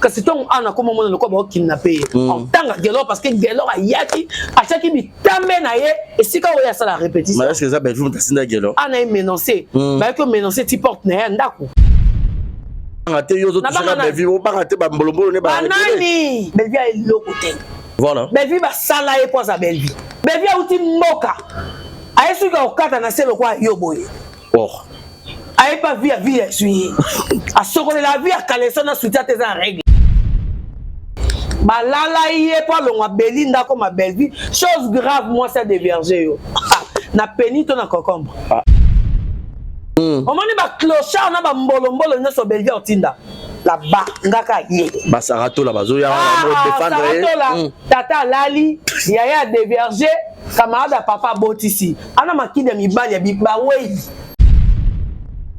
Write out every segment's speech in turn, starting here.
Kasi ntongo awa nakoma omona lokola baokidnape ye en tant que Gelor, parce que Gelor ayaki, atiaki bitambe na ye esika oyo asala répétition. Mais est-ce que eza Bellevue moto asinda Gelor? Ana ye menancé, bayaki omenancé ti porte na ye ya ndako. Banga te, yo ozotusaka Bellevue, obanga te bambolombolo ne. Banani? Bellevue ya eloko te. Voilà. Bellevue basala ye mpo aza Bellevue. Bellevue auti mboka, aye soki akokata na se lokwa yo boye. Oh. Aye pa vie ya vie ya esui ye, asokolela vie ya kaleso na soutien te, eza na règle. Balala ye mpo alongwa Belinda akoma Bellevue. Chose grave, mwasi adevierge yo na peni to na concombre. Omoni baclochard na bambolombolo nyonso Bellevue otinda là-bas, ngaka ye. Basaratola bazoya wana. Défendre. Tata alali, yaya adevierge, camarade ya papa abotisi ana makidi ya mibali ya bawei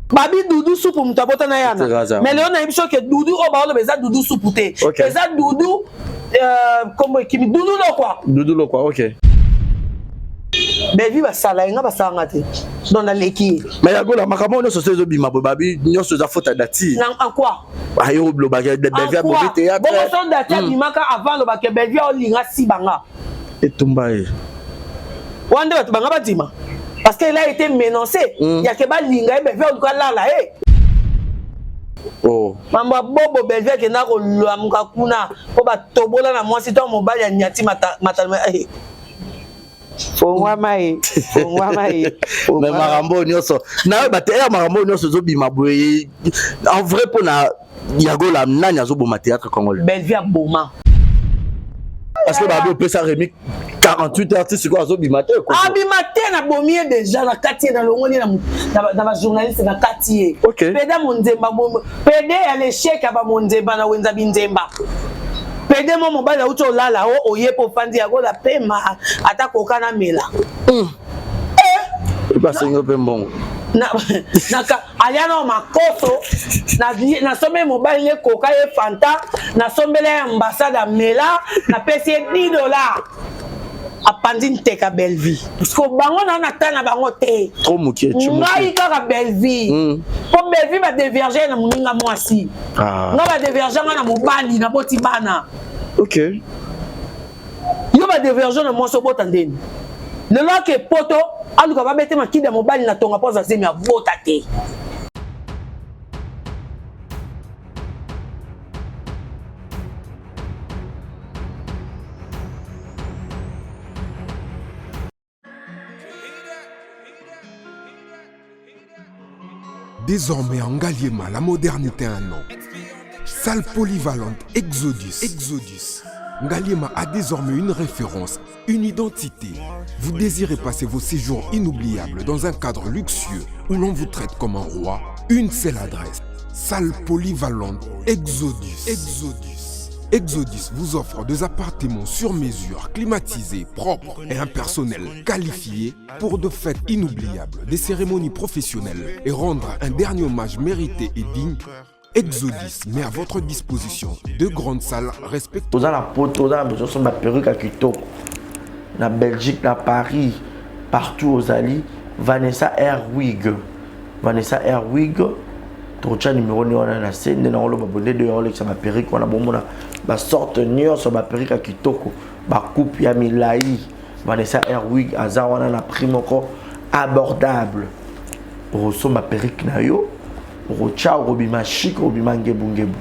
babi dudu supu, moto abota na yana. Mais lelo nayebi soki dudu oyo baoloba eza dudu supu te, eza dudu kombo ekimi, dudu lokwa. Dudu lokwa, ok. Bevi basala ye, nga basalanga te, donc naleki ye. Mais Yagola, makambo nyonso so ezobima boye, babi nyonso eza faute ya Dati. En quoi? Ayo olobaka Belvi abomi théâtre. Bongo so Dati abimaka avant, alobaka Belvi aolinga sibanga. Etumba ye. Wana nde bato banga bandima, parce que il a été menacé yake balinga ye, Belvi aoluka lala ye. Oh. Mambo ya bobo, Belvi akenda kolamuka kuna mpo batobola na mwasi to mobali ya nyati matalma. Fongwama ye, fongwama ye. Mais makambo nyonso nayeba te, eya makambo nyonso ezobima boye, en vrai, mpona Yagola, nani azoboma théâtre congolais? Belvi aboma. Parce que babi opesa Remi 48 heures, ti sikoyo azobima te. Abima te, nabomi ye déjà na kati ye, nalongoli na bajournaliste na kati ye. Peda monzemba, pede ya l'échec ya bamonzemba na wenza binzemba, pede mo mobali auti olala o oye mpo ofandi Yagola pema ata koka na mela. Basengi mpe mbongo. Alia na makoso, nasombeli mobali ye koka, ye Fanta, nasombeli ye ambassade, amela, napesi ye 10 $, apandi nteka Bellevue, parce que bango na ta na bango te. Trop mokie. Ngai kaka Bellevue, mpo Bellevue badevierge na moninga mwasi, nga badevierge nga na mobali, naboti bana. Yo badevierge na mwasi, obota ndeni? Lelo ake poto, aluka babete makidi ya mobali na tonga mpo aza zemi, abota te. Désormais en Ngaliema, la modernité a un nom. Salle polyvalente Exodus. Exodus. Ngaliema a désormais une référence, une identité. Vous désirez passer vos séjours inoubliables dans un cadre luxueux où l'on vous traite comme un roi? Une seule adresse. Salle polyvalente Exodus. Exodus. Exodus vous offre des appartements sur mesure, climatisés, propres et un personnel qualifié pour de fêtes inoubliables, des cérémonies professionnelles et rendre un dernier hommage mérité et digne. Exodus met à votre disposition deux grandes salles respectueuses. Oza na poto, oza na besoin osomba perruque ya kitoko, na Belgique, na Paris, partout ozali, Vanessa Airwig, Vanessa Airwig, tokotya numero nde wana na se. Nde nakoloba bonde de olekisa baperruque wana, bomona basorte nyonso, baperruque ya kitoko, bacoupe ya milai. Vanessa Airwig aza wana na prix moko abordable. Okosomba perruque na yo, okotya, okobima chic, okobima ngebungebu.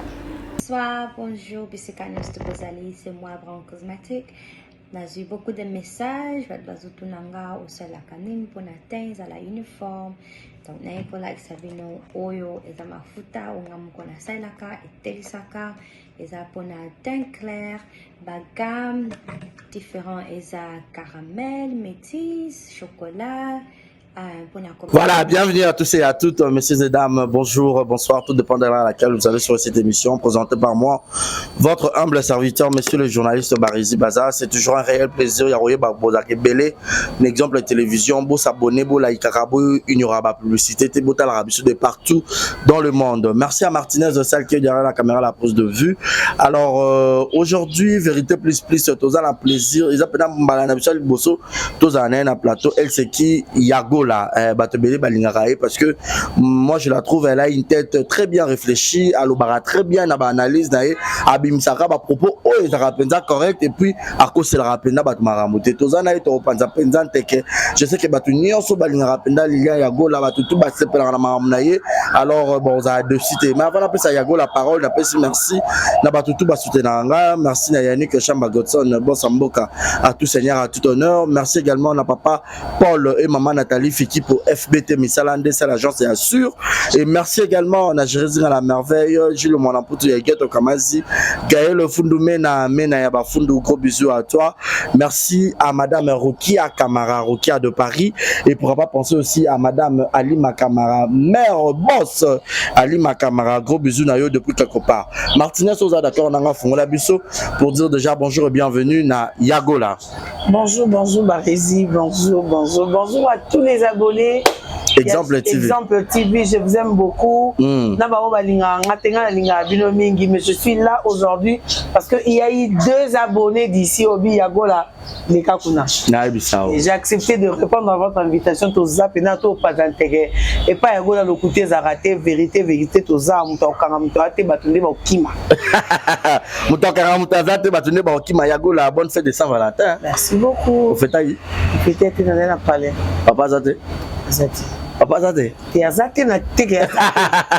Bonsoir, bonjour, bisika nyonso bozali, c'est moi Brown Cosmetic. Nazwi beaucoup de messages, bato bazotuna nga osalaka nini mpona teint ezala uniforme. Donc naye kolakisa bino oyo eza mafuta oyo nga moko nasalelaka, etelisaka, eza mpona teint clair, bagamme différent, eza caramel, métis, chocolat. Voilà, bienvenue à tous et à toutes, messieurs et dames. Bonjour, bonsoir, tout dépend de l'heure à laquelle vous allez sur cette émission présentée par moi, votre humble serviteur, monsieur le journaliste Barizi Baza. C'est toujours un réel plaisir. Yaroye Bozake Belé, un exemple de télévision, bo s'abonner, bo like, il n'y aura pas publicité, bo de partout dans le monde. Merci à Martinez de celle qui est derrière la caméra, la pose de vue. Alors, aujourd'hui, vérité plus plus, toza la plaisir, ils appellent Mbalana Bosso, toza na plateau, elle c'est qui Yago. Yagola. Bato ebele balingaka ye parce que moi je la trouve, elle a une tête très bien réfléchie, alobaka très bien na baanalyse na ye, abimisaka bapropos oyo ezalaka mpenza correct et puis akoselaka mpenza bato makambo te. Toza na ye, tokopanza mpenza nteke. Je sais que bato nyonso balingaka mpenza Lilian Yagola, bato tu basepelaka na makambo na ye. Alors bon, ozala dessus te, mais avant napesa Yagola parole, napesi merci na bato tu basoutenaka nga. Merci na Yannick Chamba Godson, bosa mboka, à tout seigneur, à tout honneur. Merci également na papa Paul et maman Nathalie Fiki pour FBT Misala Ndesa, l'agence est assure. Et merci également na Jérémy à la merveille, Gilles Mwanamputu ya Geto Kamazi, Gaël Fundume na Mena ya Bafundu, gros bisous à toi. Merci à madame Rokia Kamara, Rokia de Paris, et pourquoi pas penser aussi à madame Alima Kamara, mère boss Alima Kamara, gros bisous na yo depuis quelque part. Martinez oza d'accord nanga fongola biso pour dire déjà bonjour et bienvenue na Yagola. Bonjour, bonjour Barési, bonjour, bonjour, bonjour à tous les abonnés. Exemple TV. Exemple TV, je vous aime beaucoup. Na bango balingaka nga te, nga nalingaka bino mingi, mais je suis là aujourd'hui parce que il y a eu deux abonnés d'ici obi Yagola leka kuna. Nayebisa o. Et j'ai accepté de répondre à votre invitation. Toza pena topaza nteke epai Yagola, lokuta ezalaka te, vérité, vérité. Toza moto akokanga moto aza te, bato nde bakokima. Moto akanga moto aza te, bato nde bakokima. Yagola, bonne fête de Saint-Valentin. Merci beaucoup. Ofetaki? Peut-être nazali na palais. Papa aza te? Aza te. Papa aza te? Te, aza te na teke,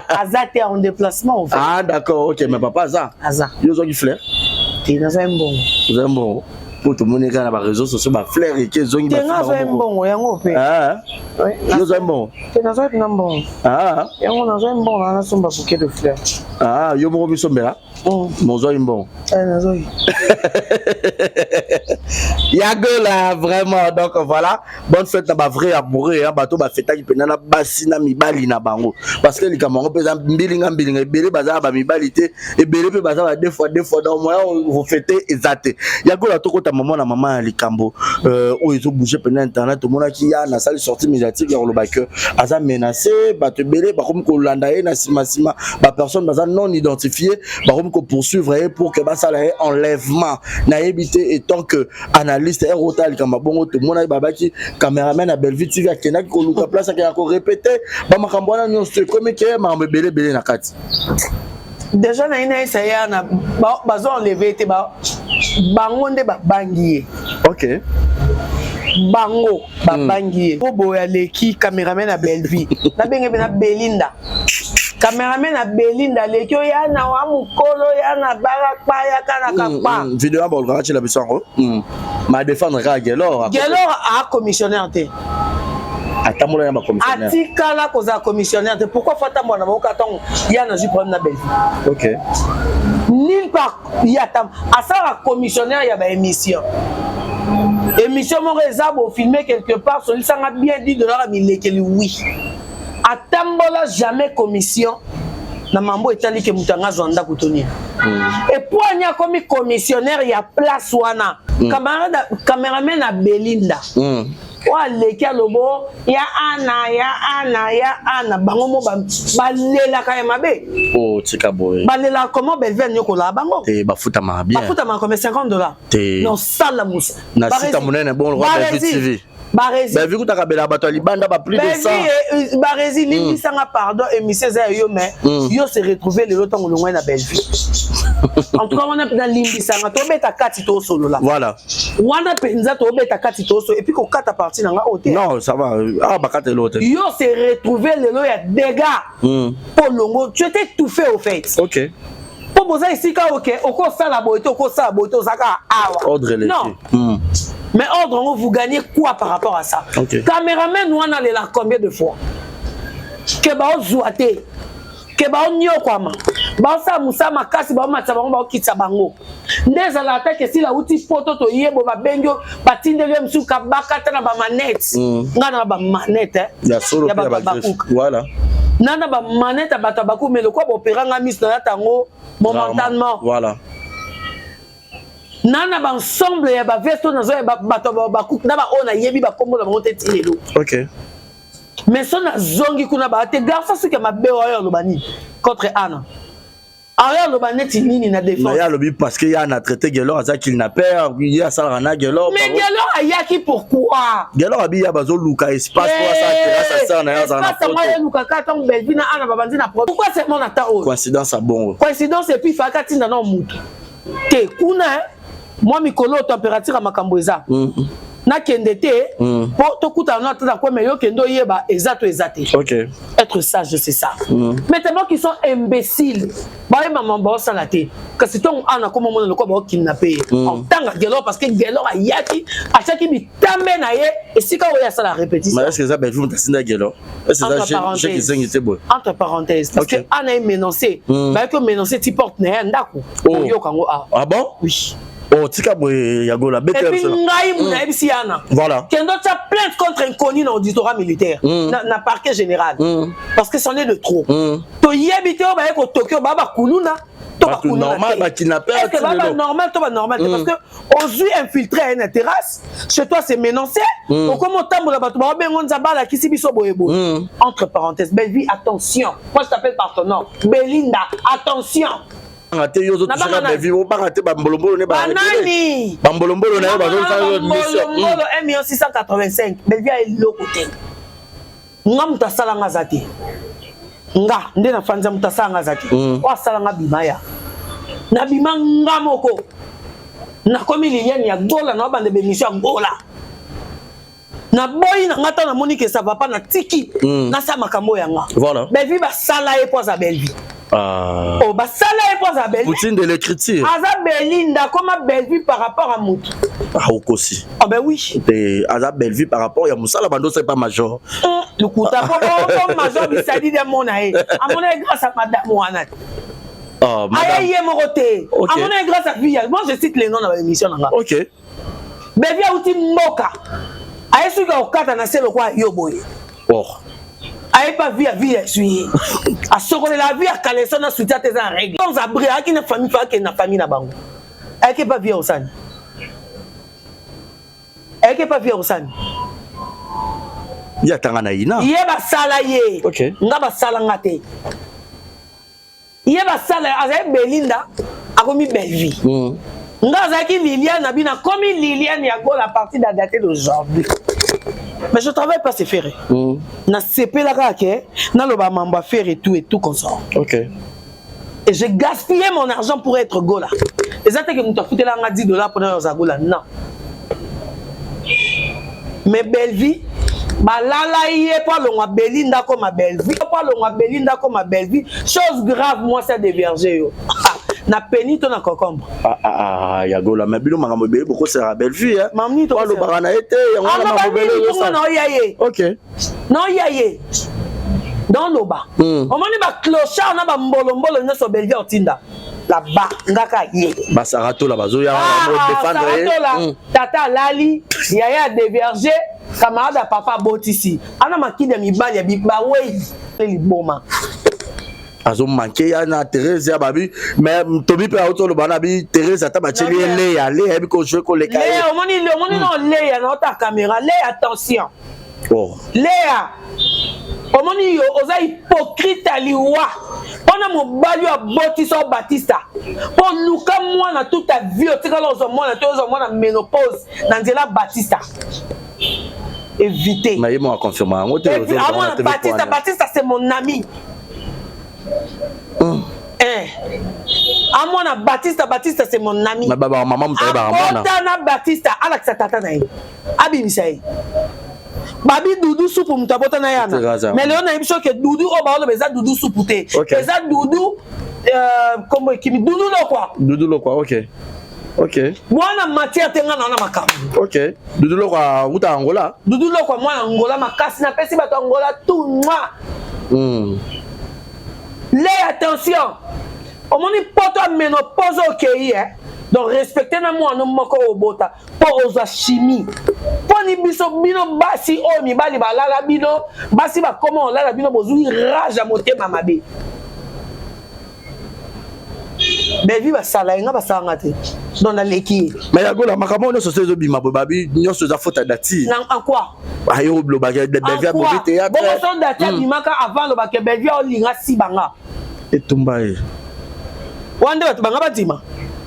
aza te, en déplacement en fait. Ah d'accord, ok, mais papa aza? Aza. Yo ozwaki fleur? Te, nazwa mbongo. Ozali mbongo mpo tomoni kaka na baréseau sociaux bafleur eke ezongi. Te, nga azwa mbongo yango mpe. Yo ozwaki mbongo? Te, nazwa mpena mbongo yango, nazwa mbongo na nasomba bouquet de fleurs. Ah, yo moko misombela? Mozwaki mbongo? Nazwaki. Yagola, vraiment, donc voilà, bonne fête na bavrai amoureux, hein, bato bafetaki mpenza na basi na mibali na bango, parce que likambo yango mpe eza mbilinga mbilinga. Ebele baza na bamibali te, ebele mpe baza ba deux fois deux fois, donc moyen kofêter eza te. Yagola, tokota mama na mama ya likambo oyo ezobouge mpenza internet. Tomonaki ya nasali sortie médiatique ya koloba ke aza menacé, bato ebele bakomi kolanda ye na nsima nsima, bapersone baza non identifié bakomi kopoursuivre ye pour que basala ye enlèvement. Nayebi te, étant que analyste ere otala likambo bongo, tomonaki babaki cameraman ya Bellevue TV akendaki koluka place, akendaka korépéter bamakambo wana nyonso, ekomi ke makambo ebele ebele na kati. Déjà na ye nayesa ye wana, bazo enlever te, bango nde babangi ye. Bango babangi ye po boye aleki cameraman ya Bellevue, nabenge mpe na Belinda, cameraman na Belinda aleki oyo ya na wa mokolo ya na barakpa yaka na kakpa. Video ya balukaka tiela biso yango ma défendre kaka Gelor. Gelor a commissionnaire te. Atambola ya bacommissionnaire. Atikala kozala commissionnaire te. Pourquoi faut atambola na bango ntango ya nazwi problème na Bellevue? Nulle part ye atam asalaka commissionnaire ya baémission. Émission moko eza bofilme quelque part, solisanga bien 10 $ ya milekeli. Oui, atambola jamais commission na mambo etali ke moto anga azwa ndako to nini. Et puis ani akomi commissionnaire ya place wana, cameraman na Belinda oyo aleki alobo ya ana ya ana ya ana, bango mo balelaka ya mabe. O tika boye. Balelaka comment? Bellevue anyokolaka bango. Te, bafutamaka bien. Bafutamaka comme 50 $. Te. Non, sala musa. Na sita monene bon roi Bellevue TV. Barezi. Bellevue kutaka bela bato ya libanda ba plus de 100. Barezi, limbisanga, pardon, émission eza ya yo, mais yo se retrouve lelo ntango olongwai na Bellevue. En tout cas wana mpenza limbisanga, tobeta kati, tosolola. Wana mpenza tobeta kati, toso et puis kokata parti na nga oyo te. Non, ça va, ah, bakata eloko te. Yo se retrouve lelo ya dégâts mpo longo, tu étais étouffé au fait. Mpo boza esika oke okosala boye te, okosala boye te, oza kaka awa. Ordre eleki. Non, mais ordre yango, vous gagnez quoi par rapport à ça? Cameraman wana alela combien de fois ke baozwa te, ke baonyokwama, baosala mosala makasi, baomatisa bango, baokitisa bango. Nde ezala ata ke esila auti poto, toyebo babengi yo, batindeli yo mosusu kabaka ta na bamanete. Ngai na bamanete ya solo ya mpe ya bato bagriffe. bakuka. Na bamanete ya bato ya bakuka, mais lokwa boopéranga miso na yata yango momentanément. Na baensemble ya baveste oyo nazoya, bato ya bakuka na baoyo nayebi bakombo na bango te ti lelo. Mais so nazongi kuna, baa te garçon soki ya mabe oyo aloba nini contre ana. Ayo aloba neti nini na défense? Ye alobi parce que ye ana traité Gelor aza kidnapper, ye asalaka na Gelor. Mais Gelor ayaki pourquoi? Gelor abi ya bazoluka espace po asala terrasse, asala na ye, azala na espace yango ayoluka kaka ntango Bellevue na ana babandi na problème. Pourquoi seulement na temps oyo? Coïncidence ya bongo. Coïncidence, et puis faka tinda na mutu te kuna mwa mikolo oyo température ya makambo eza nakende te mpo tokutana no ata na kweme, yo kende oyeba eza to eza te. Être sage, c'est ça. Mais tellement qu'ils sont imbéciles, bayeba mama baosala te, kasi ntongo ana koma omona lokola baokidnapper ye entanga Gelor, parce que Gelor ayaki, atiaki bitambe na ye esika oyo asala répétition. Mais est ce que eza Bellevue moto asinda Gelor? Est ce Entre eza parenthèses. kizengi te boye? Entre parenthèses, parce que ana ye menancé, bayaki omenancé ti porte na ye ya ndako. Oyoka yango awa. Ah bon? Oui. Oh, tika boye ya Gola. Et puis ngai mu nayebisi yana, kende otia plainte contre inconnu na auditorat militaire, na parquet général, parce que c'en est de trop. Toyebi te oyo baye kotoki oyo baa bakuluna to Bato normal, bakidnapper est-ce que ti baa lelo. Banormal to banormal te, parce que ozwi infiltré aye na terrasse chez toi, c'est menancé, okomi otambola, bato baobengo nzambe alakisi biso boye boye. Entre parenthèses, Bellevue, attention, moi je t'appelle par ton nom, Belinda, attention. Banga te, yo ozotusaka. Nabanga nani? Bellevue, obanga te bambolombolo ne. Banani? Bambolombolo na yo bazosala mission. Mbolombolo 1 million 685, Bellevue ya eloko te. Nga moto asalanga aza te, nga nde nafandi, moto asalanga aza te. Oyo asalanga bima ya nabima nga moko, nakomi Liliane ya Gola, na obanda bémission ya Gola, naboyi na nga. Ntango namoni ke ça va pas, natiki, nasala makambo yanga. Bellevue basala ye mpo aza Bellevue. Ah. Oh, basala ye mpo aza Bellevue. Poutine de l'écriture. Aza Belinda, akoma Bellevue par rapport à motu. Ah, okosi. Ah ben oui. Te, aza Bellevue par rapport ya mosala bando osali pa major. Lukuta po major bisadi de mona ye, amona ye grâce à madame wana. Oh, aya ye moko te. Amona ye grâce à via. Moi je cite les noms na baémission na nga. Bellevue auti mboka, aye soki akokata na se lokwa yo boye. Oh. Ayepa vie, vie esui ye, asokolela vie ya caleçon na soutien te, eza na règle sans abri. Ayaki na famille, fa akende na famille na bango. Ayaki epa vie osani, ayaki epa vie osani. Ye atanga na ina. Ye basala ye. Nga basalanga te, ye basala. Azali Belinda, akomi Bellevue. Nga azalaki Liliane na bino, akomi Liliane ya Gola à partir de la date d'aujourd'hui. Mais je travaille pas, c'est Ferré. Nasepelaka ke naloba mambo ya Ferré, tout et tout consort. Et j'ai gaspillé mon argent pour être Gola. Eza te ke moto afutelanga 10 $ mpona oza Gola, non. Mais Bellevue balala ye mpo alongwa Belinda akoma Bellevue, mpo alongwa Belinda akoma Bellevue. Chose grave, mwasi adévierge yo na peni to na concombre. Ah, ah, ah, ya Gola, mais bino makambo ebele bokoselaka Bellevue. Mamni. Alobaka na ye te, yango wana aloba makambo ebele nini bongo? ezosala. Na oya ye. Na oya ye don loba. Omoni baclochard na bambolombolo nyonso Bellevue otinda là-bas, ngaka ye. Basaratola bazoya wana défendre ye. Saratola. Tata alali, yaya adévierge, camarade ya papa abotisi, ana makidi ya mibali ya bawei liboma. Azomanke ya na Therese ya babi, mais tobi mpe auti oloba na bi Therese, ata batieli ye Leya, Leya yebi kojouer koleka ye. Leya, omoni, omoni no Leya na ota caméra. Leya, attention. Oh. Leya, omoni yo oza hypocrite ya liwa mpona mobali oyo abotisa o Batista, mpo luka mwana toute ta vie, otikala ozwa mwana te, ozwa mwana ménopause na nzela Batista. Éviter. Mais ye mo aconfirme yango te. Et puis, amona Batista, Batista c'est mon ami. Eh. Amona Batista, Batista c'est mon ami. Na baba mama moto ayebaka mwana. Abota na Batista, alakisa tata na ye, abimisa ye. Babi Dudu supu, moto abota na yana. Gaza. Mais lelo nayebi soki Dudu oyo baoloba eza Dudu supu te. Eza Dudu kombo ekimi, Dudu Lokwa. Dudu Lokwa, ok. Mwana matière te, nga na wana makambo. Ok, Dudu Lokwa wuta Angola. Dudu Lokwa mwana Angola makasi, napesi bato Angola tout mwa. Le attention, omoni poto ya ménopause okei, eh? Donc respecte na mwana moko oyo obota mpo ozwa chimie. Mponi biso bino basi oyo mibali balala bino, basi bakoma olala bino, bozwi rage ya motema mabe. Bevi basala ye, nga basalanga te, donc naleki ye. Mais yagola, makambo oyo nyonso so ezobima boye, babi nyonso eza faute ya Dati. Na en quoi? Ayo olobaka Bevi abomi théâtre. Bongo so Dati abimaka avant, alobaka Bevi olinga sibanga. Etumba ye. Wana nde bato banga bandima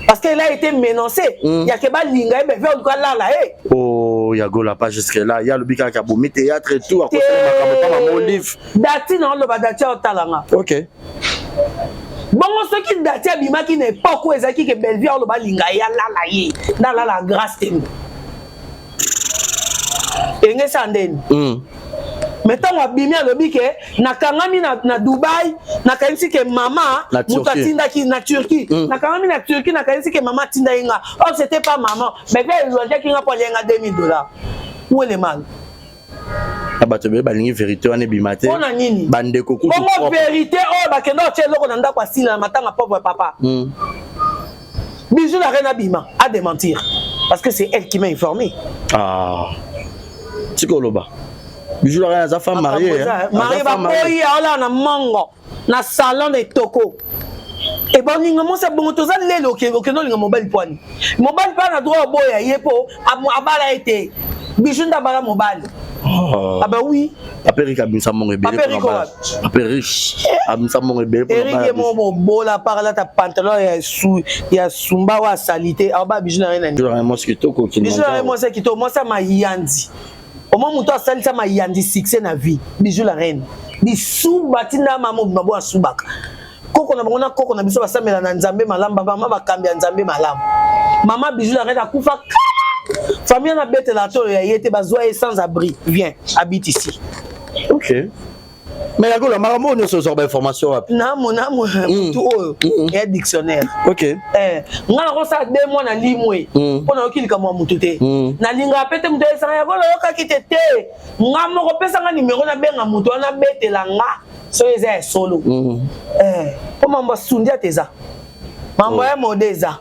parce qu'elle a été menacée. Ya ke balinga ye, Bellevue oluka alala ye. Oh, Yagola, pas jusque là. Ya lobi kaka bomi théâtre et tout, akosala makambo pa mama Olive. Dati na oloba, dati aotalanga. Bongo soki dati abimaki na époque oyo ezalaki ke Bellevue oloba alinga ye, alala ye, nde alala Grâce Tembo, enge esa ndeni. Mais ntango abimi, alobi ke nakangami na Dubai, nakanisi ke mama Na moto Turquie. atindaki na Turquie. Nakangami na Turquie, nakanisi ke mama atindaki nga, or c'était pas maman. Mais mpe elwadiaki nga mpo alienga 2000 $. Où est le mal? Na bato ebele balingi vérité wana ebima te. Mpo na nini? Bandeko kutu Bongo propre. vérité oyo bakenda kotia eloko na ndako, asila na matanga, pauvre papa. Bijou la reine abima a démentir parce que c'est elle qui m'a informé. Ah, tika oloba, Bijou la reine aza femme mariée, hein. Marie. Aza femme mariée. Baboyi aolala na mongo na salon na etoko eboninga mosi. Bongo toza lelo, okende olinga mobali pwani, mobali mpe na droit oboya ye mpo abala ye te. Bijou nde abala mobali. Oh. Ah bah oui. Papa Eric abimisa mbongo ebele. Papa Eric mpona bala. Papa Eric abimisa mbongo ebele mpona Eric bala ye biso. moko bobola par alata pantalon ya su ya sumba wa salite, aoba Bijou na ye na Bijou la reine mwasi kitoko. Bijou na ye mwasi ya kitoko, mwasi ya mayandi. Omo moto asalisa mayandi succès na vie. Bijou la reine bisuba ntinda mama obima bo asubaka koko na bango na koko na biso basambela na Nzambe malamu, bamama bakambi ya Nzambe malamu. Mama Bijou la reine akufa kala, famille na betela to ya ye te, bazwa ye sans abri, viens, habite ici. Ok, mais Yagola, makambo oyo nyonso ozwaka bainformation wapi? Namo motu oyo ya dictionnaire. Nga nakosala 2 mois na limwe mpo nayoki likambo ya motu te. Nalingaka pe te moto ayesanga yango, nayokaki te te. Nga moko pesanga nimero, nabenga moto wana, abetela nga soki eza ya solo. Mpo mambo asundi ate eza mambo ya mode, eza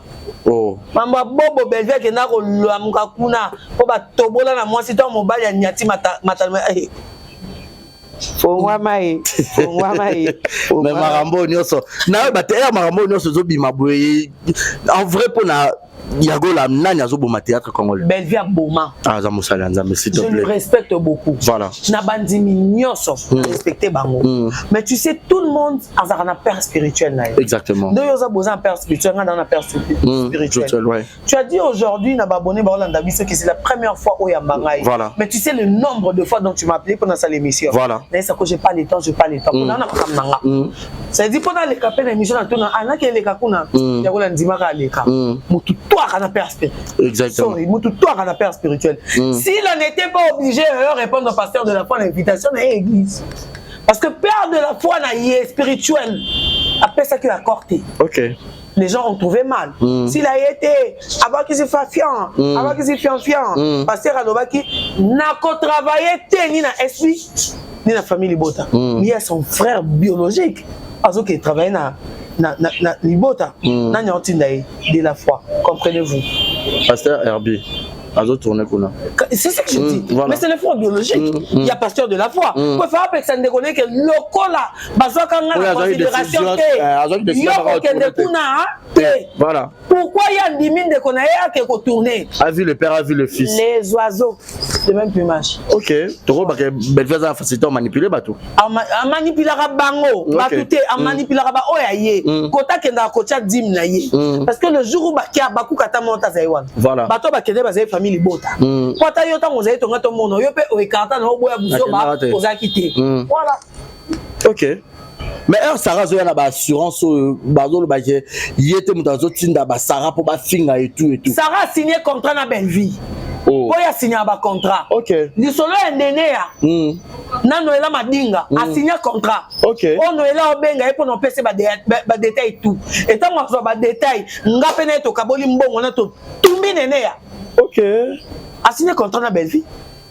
mambo ya bobo. Bellevue akenda kolamuka kuna mpo batobola na mwasi to mobali ya nyati matalama. Fongwama ye, fongwama ye. Mais makambo oyo nyonso nayeba te, eya makambo oyo nyonso ezobima boye, en vrai, mpona Yagola, nani azoboma théâtre congolais? Bellevue aboma. Ah, aza mosali ya Nzambe, s'il te Je lui plaît. respecte beaucoup. Na bandimi nyonso, respecte bango. Mais tu sais, tout le monde azalaka na père spirituel na ye. Exactement. Nde oyo oza boza na père spirituel, nga na père spirituel. Spirituel, ouais. Tu as dit aujourd'hui na babone baolanda biso que c'est la première fois oyamba ngai. Mais tu sais le nombre de fois dont tu m'as appelé pendant cette émission. Nayesa ko j'ai pas le temps, j'ai pas le temps. Mpona na makambo na nga. Ça dit mpona aleka mpe na émission na tuna anaki eleka kuna, yango na ndimaka aleka. Motu to aka na père spirituel. Exactement. Sorry, motu to aka na père spirituel. S'il en était pas obligé de répondre au pasteur de la foi l'invitation na ye église. Parce que père de la foi na ye spirituel apesaki accord te. Les gens ont trouvé mal. S'il a été abakisi fafian, abakisi fianfian, pasteur alobaki nako travailler te ni na esprit ni na famille libota. Ni à son frère biologique. Azoki travailler na libota. Nani otinda ye de la foi. Comprenez-vous? Pasteur Herbie azotourne kuna. C'est ce que je dis. Voilà. Mais c'est le frère biologique. Il y a pasteur de la foi. Pour faire appeler ça ndeko que lokola bazwaka nga Oyo na azwaki considération décision, te. azwaki décision Yo kaka kokende kotourner te. kuna te. Voilà. Pourquoi ya ndimi ndeko na ye ake kotourner? A vu le père, a vu le fils. Les oiseaux de même plumage. Ok, tokobaka Bellevue aza na facilité manipuler bato. Amanipulaka bango. Bato te, amanipulaka baoyo ya ye. Kota akendaka kotia dime na ye. Parce que le jour où bakia bakuka ata moko azali wana. Bato bakende bazali famille libota. Po ata yo ntango ozali tonga tomona yo mpe oécarta na oboya buzoba. Nakendaka te. Ozalaki te. Voilà. Ok, mais heure Sara azoya na baassurance oyo bazoloba ke ye te moto azotinda basara mpo bafinga etu etu. Sarah a signé contrat na Bellevue. Oh. Oyo asignaka bacontrat. Lisolo ya Neneya na Noela Madinga, asigné contrat. Oyo Noela obenga ye mpona opesa badétail tout. Etango azwa badétail, nga mpe na ye tokaboli mbongo na totumbi Neneya. Asigné contrat na Bellevue.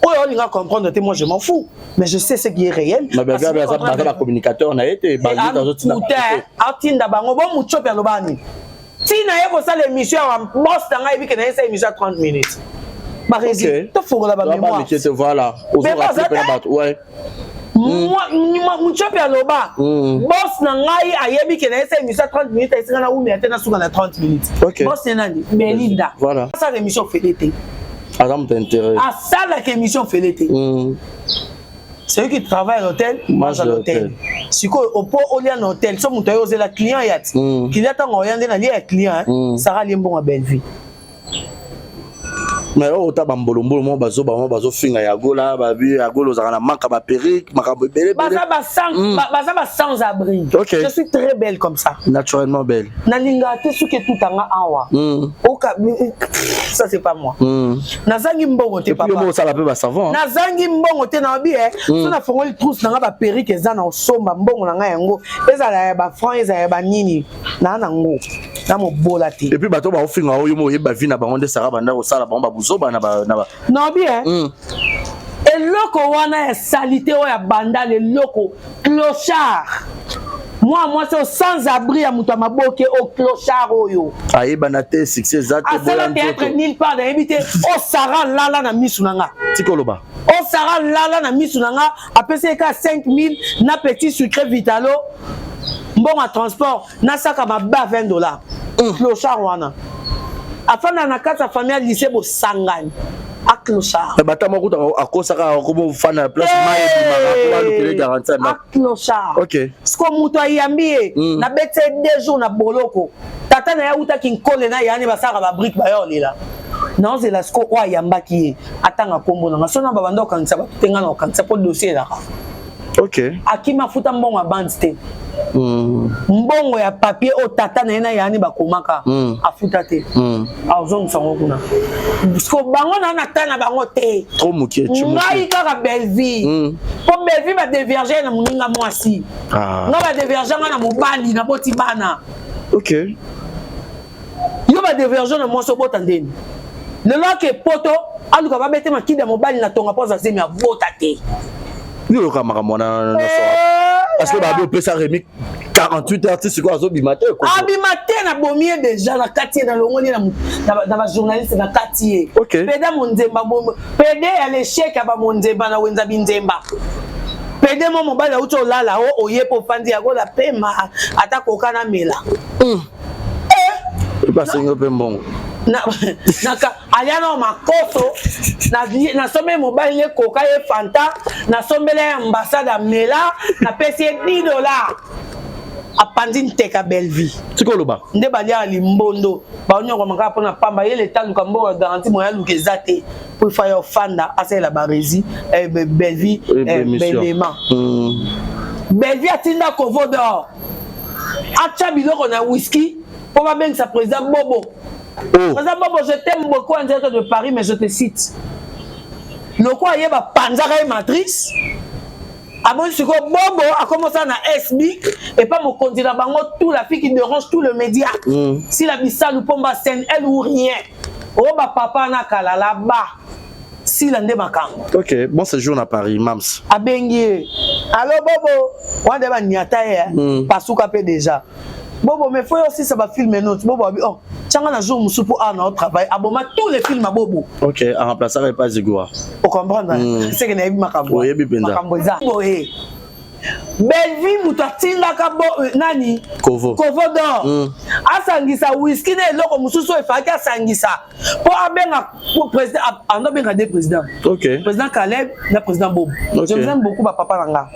Oyo olinga comprendre te, moi je m'en fous, mais je sais ce qui est réel. Mais Bellevue Asigné aza contrat na baza bacommunicateur na ye te, baluta azotinda. Putain, atinda bango bo Mutsopi aloba nini ntina ye kosala émission ya boss na ngai, ebike na ye sa émission ya 30 minutes. Baresi tofongola bamémoire. Bamike te, voilà, ozorappeler mpe na bato, ouais. Mutsopi aloba boss na ngai ayebi ke na ye sa émission ya 30 minutes, ayesinga na wumela te, nasuka na 30 minutes. Boss ne nani? Belinda. Asala émission fele te. Aza moto intérêt. Asalaka émission fele te. Celui qui travaille à l'hôtel mange à l'hôtel. Sikoyo opo olia na hôtel, so moto aye ozela client ya ti client, ntango oya nde nalia ya client. Sara alie mbongo ya Bellevue. Mais oyo ota bambolombolo mo bazoba mo bazofinga ya Gola, babi ya Gola ozalaka na manque ya baperruque, makambo ebele. Baza ba sans abri. Je suis très belle comme ça. Naturellement belle. Nalingaka te soki etutanga awa. Oka, ça c'est pas moi. Nazangi mbongo te, papa. Osala mpe basavon. Nazangi mbongo te, nayebi e so nafongoli trousse na nga, baperruque eza na osomba mbongo na ngai, yango ezala ya bafranc, ezala ya banini, naa nango na mobola te. Et puis bato baofinga oyo mo oyeba vie na bango nde Sara banda kosala bango babuzoba na Nayebi e eloko wana ya saleté oyo ya Bandala, eloko clochard, mwa mwasi oyo sans abri ya moto ya maboke oyo, clochard oyo. Ayebana te, succès eza te. Asala théâtre nulle part, nayebi te. O Sara lala na misu na nga. Tika oloba. O Sara lala na misu na nga, apesi ye ka 5000 na petit sucré Vitalo, mbongo ya transport, nasaka mabe ya 20 $. Clochard wana afanda na kati ya famille ya lycée Bosangani, aclochard. Bata moko kuta akosaka akomofanda na place mai ebimaka po balukele garantie ya ndako. Aclochard. Siko moto ayambi ye, nabeti ye 2 jours na boloko. Tata na ye autaki nkole na yani basalaka babrique, baya olela naozela. Siko oyo ayambaki ye atanga nkombo nanga, so na babanda kokangisa bato te, nga na kokangisa mpo dossier elaka. Akimi, afuta mbongo ya bande te. Mbongo ya papier oyo tata na ye na yani bakomaka, afuta te. Azongisa yango kuna. Siko bango na ta na bango te. Trop mokie. Ngai kaka Bellevie, mpo Bellevie badévierge na moninga mwasi. Nga badévierge nga na mobali, naboti bana. Yo badévierge na mwasi, obota ndeni? Lelo ake poto, aluka babete makidi ya mobali na tonga mpo aza zemi, abota te. Yo oyoka makambo wana nyonso parce que babi opesa Remi 48 heures, ti sikoyo azobima te. Abima te, nabomi ye déjà na kati ye, nalongoli na bajournaliste na kati ye. Peda monzemba, pede ya l'échec ya bamonzemba na wenza binzemba, pede mo mobali auti olala o oye mpo ofandi yakola pema ata koka na mela. Basengi mpe mbongo. Alia na makoso, nasombeli mobali ne koka ye Fanta, nasombeli ye ambassade, amela, napesi ye 10 $, apandi nteka Bellevie. Tika oloba. Nde baliaka limbondo, baonyokoma kaka mpona pamba. Ye leta aluka mbongo ya garantie, moya aluka eza te po ifa ya ofanda asalela Baresi Bellevie belema. Bellevie atinda Kovo d'Or atya biloko na whisky mpo babengisa président Bobo. Oh. Président Bobo, je t'aime beaucoup en direct de Paris, mais je te cite. Loko ayeba panzaka ye matrice. Amoni sikoyo Bobo akomosala na SB epa mokonzi na bango, tout la fille qui dérange tout le média. Sila Bisalu Pomba scène, elle ou rien. Oyo bapapa na kala là-bas. Sila nde makambo. Ok, bon séjour à Paris, Mams. Abengi ye. Allo Bobo, wana nde baniata ye. Pasuka mpe déjà. Bobo, mais faut osisa bafilm note. Bobo abi oh tianga na jour mosusu mpo awa na otravaille, aboma tous les films ya Bobo. Ok, aremplaçaka epa Zigua. Ocomprendre? Seke nayebi makambo. Oyebi mpenza. Makambo eza boye: Bellevie moto atindaka bo nani? Kovo. Kovo d'Or asangisa whisky na eloko mosusu oyo efalaki asangisa mpo abenga président, ando abenga de président. Président Caleb na président Bobo. Je vous aime beaucoup, bapapa na nga.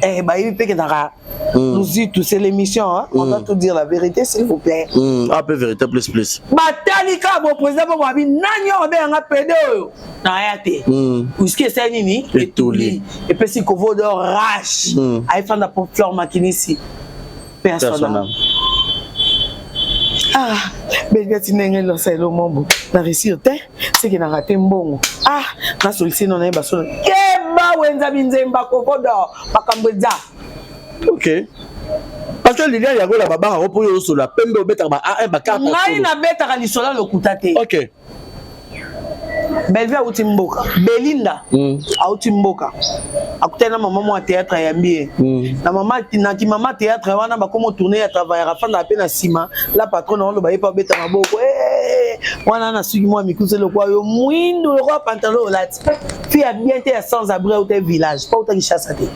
Eh, bayebi mpe kendaka luzitu, c'est l'émission, hein? On doit tout dire la vérité, s'il vous plaît. Ah, peu vérité plus plus. Batali kaka bo président Bobo abi nani oyo abenganga pede oyo naya te. Whisky esali nini? Etuli. Epesi Kovo d'Or rage. Ayefanda po Fleur Makinisi personnel. Ah, Bellevie ndenge losa elo mombo na réussir te, seke nanga te mbongo. Ah, nasolisi no nayeba solo keba wenza binzemba Kovo d'Or, makambo eza. Ok, parce que Liliane Yagola babangaka mpo oyo osola pembe, obetaka ba a1 bacarte. Ngai nabetaka lisolo ya lokuta te. Bellevie auti mboka, Belinda auti mboka, akutani na mama mwa théâtre, ayambi ye. Na mama naki mama théâtre wana bakoma tourne ya travailleur, afandaka mpe na nsima la patronne oloba ye mpe abeta maboko. Eh, wana na suki mwa mikuse lokwa yo mwindu lokwa pantalon olati, fi ya bien te, ya sans abri, auta village mpo autaki chasse te,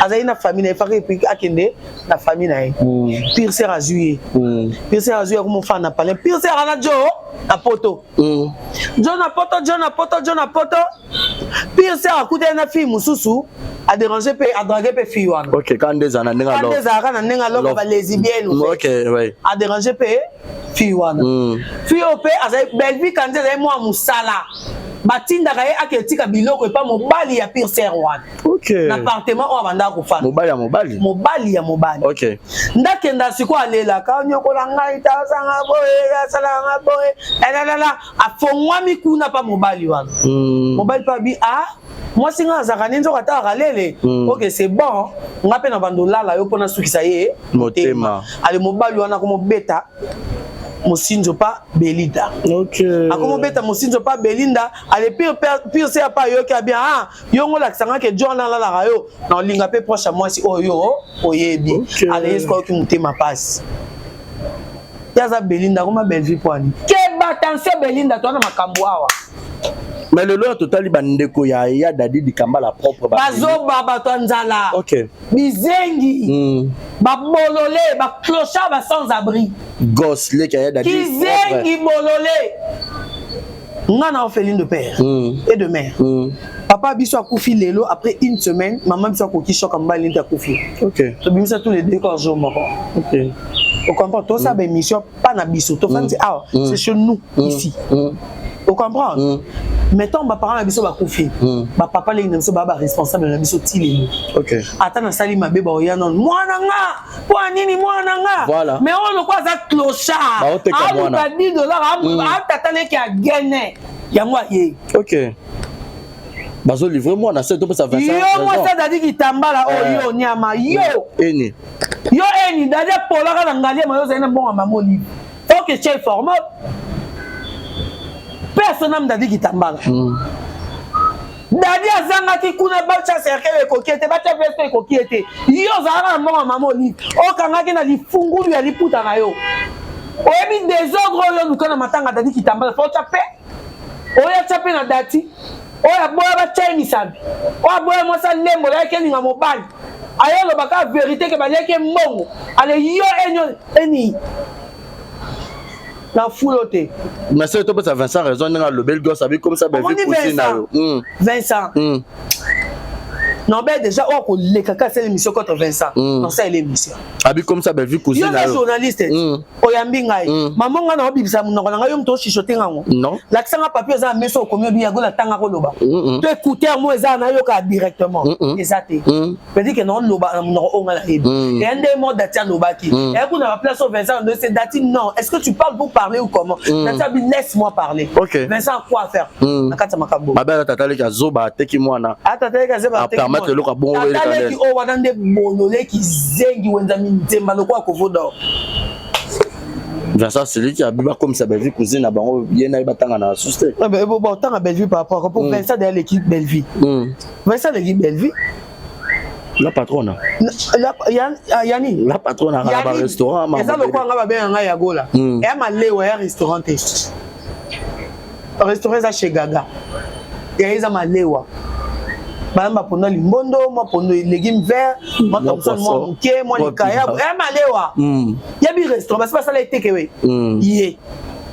azali na famille na ye, faki epi akende na famille na ye. Pire sœur azwi ye. Pire sœur azwi ye, akomofanda na palais. Pire sœur ana jo na poto. Jo na poto, jo na poto, jo na poto. Pire sœur akutani na fille mosusu. Adéranger mpe, adraguer mpe fille wana. Ok, quand nde ezala na ndenge wana ezalaka na ndenge aloko balesbienne. Ok, ouais. Adéranger mpe fille wana. Fille oyo mpe azali Bellevue Kandi, azali mwa mosala, batindaka ye ake etika biloko epa mobali ya pire sœur wana. Na appartement oyo abandaka kofanda. Mobali ya mobali? Mobali ya mobali. Ndakenda sikoyo, alelaka: "Nyokola ngai, tasanga boye, asalanga boye, lalala." Afongwami kuna mpa mobali wana. Mobali mpe abi: "A mwasi nga azalaka nde nzoka atalaka lele. Ok, c'est bon, nga mpe na bando olala yo mpona sukisa ye." Motema. Ale, mobali wana akomobeta mosinzo pa Belinda. Akomobeta mosinzo pa Belinda. Ale, pire pire se apa ayoki abi: "Ah, yo ngo olakisanga ke jo wana alalaka yo na olinga mpe proche ya mwasi oyo yo oyebi." Ale, ye sikoyo ayoki motema pasi. Ye aza Belinda, akoma Bellevue poani. Keba, attention Belinda, toza na makambo awa. Mais lelo oyo totali bandeko ya Dadi Dikambala propre. Bazoba, bato ya nzala. Bizengi. Babolole, baclochard, ba sans abri. Gos leki ya Dadi. Kizengi, bolole. Nga na orpheline de père et de mère. Papa biso akufi lelo, après une semaine mama biso akoki choc ya mobali neti akufi. Tobimisa tous les deux corps jour moko. Ocomprend? Tosala baémission pa na biso, tofandi awa, c'est chez nous ici. Ocomprendre? Mais ntango baparent na biso bakufi, bapapa leki na biso baa baresponsable na biso ti lelo. Ata nasali mabe, baoya nono: "Mwana nga, mpo nini mwana nga?" Mais oyo lokwa aza clochard, Baoteka mwana. aluka 10 dollar, atata leki agene yango aye. Ok, bazolivre mwana se topesa. Yo mwasi azali kitambala oyo, yo nyama yo. Eni. Yo eni Dadi apolaka na Ngaliema, yo ozali na mbongo ya mama Olive. Ok, chel format personne. Dadi Kitambala, Dadi azangaki kuna, batya cercueil ekoki ete, batya veste ekoki ete. Yo ozalaka na mbongo ya mama Olive, okangaki na lifungulu ya liputa na yo. Oyebi désordre oyo oluka na matanga Dadi Kitambala? Fo otya mpe oyo atya mpe na dati oyo aboya batya ye misabi, oyo aboya mwasi alembola yaki elinga mobali, aye olobaka vérité ke baliaki mbongo. Ale, yo enyo eni na fulo te. Mais soki topesa Vincent raison, ndenge alobeli gosse, abi comme ça Omoni bevi kusi na yo. Vincent, non, ben déjà oyo akoleka kaka asala émission contre Vincent. Nasala émission. Abi comme ça bevi kusi Yo na na yo. journaliste, oyambi ngai. Mama, ngai na obibisa monoko na ngai, yo moto ochuchote ngango. Non. Lakisanga papier eza na meso, okomi obi yango, natanga koloba. To écouteur mo eza nayoka directement. Eza te. Peut-dire que naoloba na monoko oyo ngai nayebi. Eya nde mo Dati alobaki. Eya kuna baplace oyo Vincent ando se Dati: "Non, est-ce que tu parles pour parler ou comment?" Dati abi: "Laisse-moi parler." Vincent a quoi à faire na kati ya makambo? Mabe aza tata leki azoba, ateki mwana. Ataleki azeba. Apermettre eloko ya bongo eleka. Ataleki oyo wana nde bololeki, zengi wenza minzemba lokola kovoda. Vincent Seliki abi bakomisa Bellevue cousine na bango, ye na ye batanga na susu te. Otanga Bellevue par rapport po Vincent de aleki Bellevue. Vincent aleki Bellevue. La patronne. Yani. La patronne aka na barestaurant. Eza lokola nga babenga ngai ya Gola. Eya malewa ya restaurant te. Restaurant eza chez Gaga, ya eza malewa, bayamba pondu ya limbondo, mwa pondu, légume vert, mwa thomson, mwa moke, mwa likayabo, eya malewa. Yebi restaurant basi basala etekewe, ye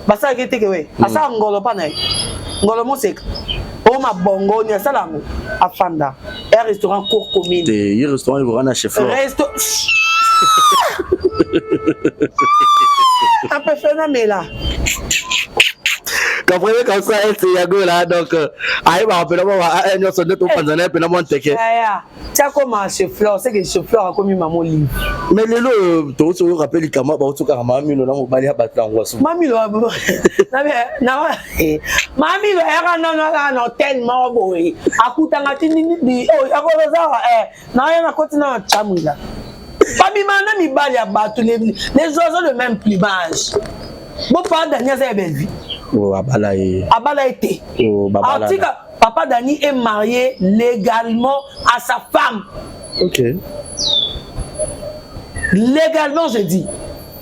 basalaki etekewe, asala ngolo mpa na ye, ngolo moseka oyo mabongoni asala yango, afanda ya restaurant cour commune. Te, ye restaurant ekoka na chef. Resto apefe namela. Comprenez comme ça, c'est Yago là, donc ayeba mpena mwa ba nyonso nde topanza na ye mpena mwa nteke. Aya tia koma chez Flore, c'est que chez Flore akomi mama Olive. Mais lelo touti oyoka mpe likama, bautokaka Mamilo na mobali ya bato yango asu. Mamilo, Mamilo ayaka nano azaka na hotel moko boye, akutanga ti akozaa naye nakoti na chamwila, babima na mibali ya bato, les oiseaux de même plumage. Bo papa Dani aza ya Bellevue. Abala ye. Abala ye te. Atika papa Dani est marié légalement à sa femme. Légalement, je dis,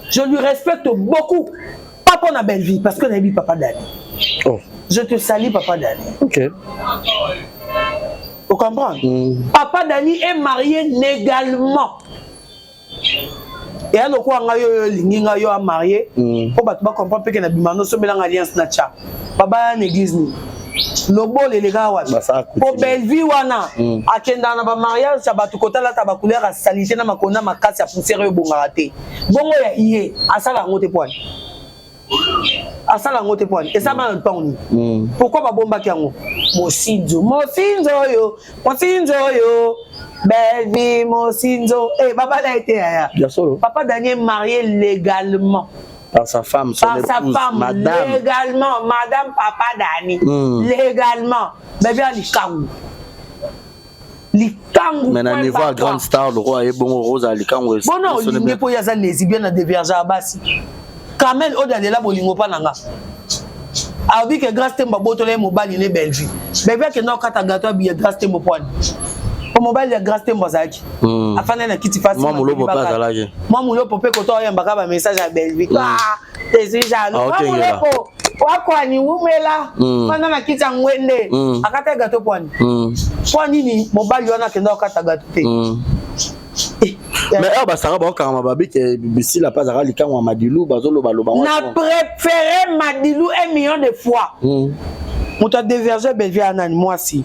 je lui respecte beaucoup, pas pour la Bellevue, parce que nayebi papa Dani. Oh. Je te salue, papa Dani. Vous comprenez? Papa Dani est marié légalement. Eya lokola ngai oyo olingi ngai, yo amarié, mpo bato bacomprendre mpe ke na bima nosombelanga alliance na tya babaya na église nini. Lobola elekaka wapi? Po Bellevue wana akendaka na bamariage ya bato, kotalata bacouleur ya saleté na makolo na makasi ya poussière oyo ebongaka te. Bongo ya ye asala yango te, poani asala yango te? Poani esama na lupango nini? Pourquoi babombaki yango? Mosinzo, mosinzo oyo, mosinzo oyo, Bellevue mosinzo e babala ye te, yaya. Papa Daniel marié légalement. Par sa femme, son par épouse, sa femme, madame. Légalement, madame Papa Dani. Légalement. Bébé likangu. Likangu. Mais na niveau ya grande star, le roi ebongo Rosa likangu. Bona olingi mpo ye aza lesbienne na dévierge ya basi. Kamel oyo alela bolingo mpa na nga. Alobi ke Grâce Tembo abotola ye mobali ne Bellevue. Bellevue akenda kokata gâteau abiya Grâce Tembo pwani. Po mobali ya Grâce Tembo azalaki. Afandaki na kiti fasi. Mwa Mulopo mpe azalaki. Mwa Mulopo mpe koto oyambaka bamessage ya Bellevue. Ah, je suis jaloux. Mwa Mulopo wakwani wumela. Fanda na kiti ya ngwende. Akata gâteau pwani. Pwa nini mobali wana akenda kokata gâteau te? Mais awa basaka baokangama babi ke bisila mpe azalaka likango ya Madilu, bazolobaloba. Na préféré Madilu 1 million de fois. Moto adévierge Bellevue ya nani? Mwasi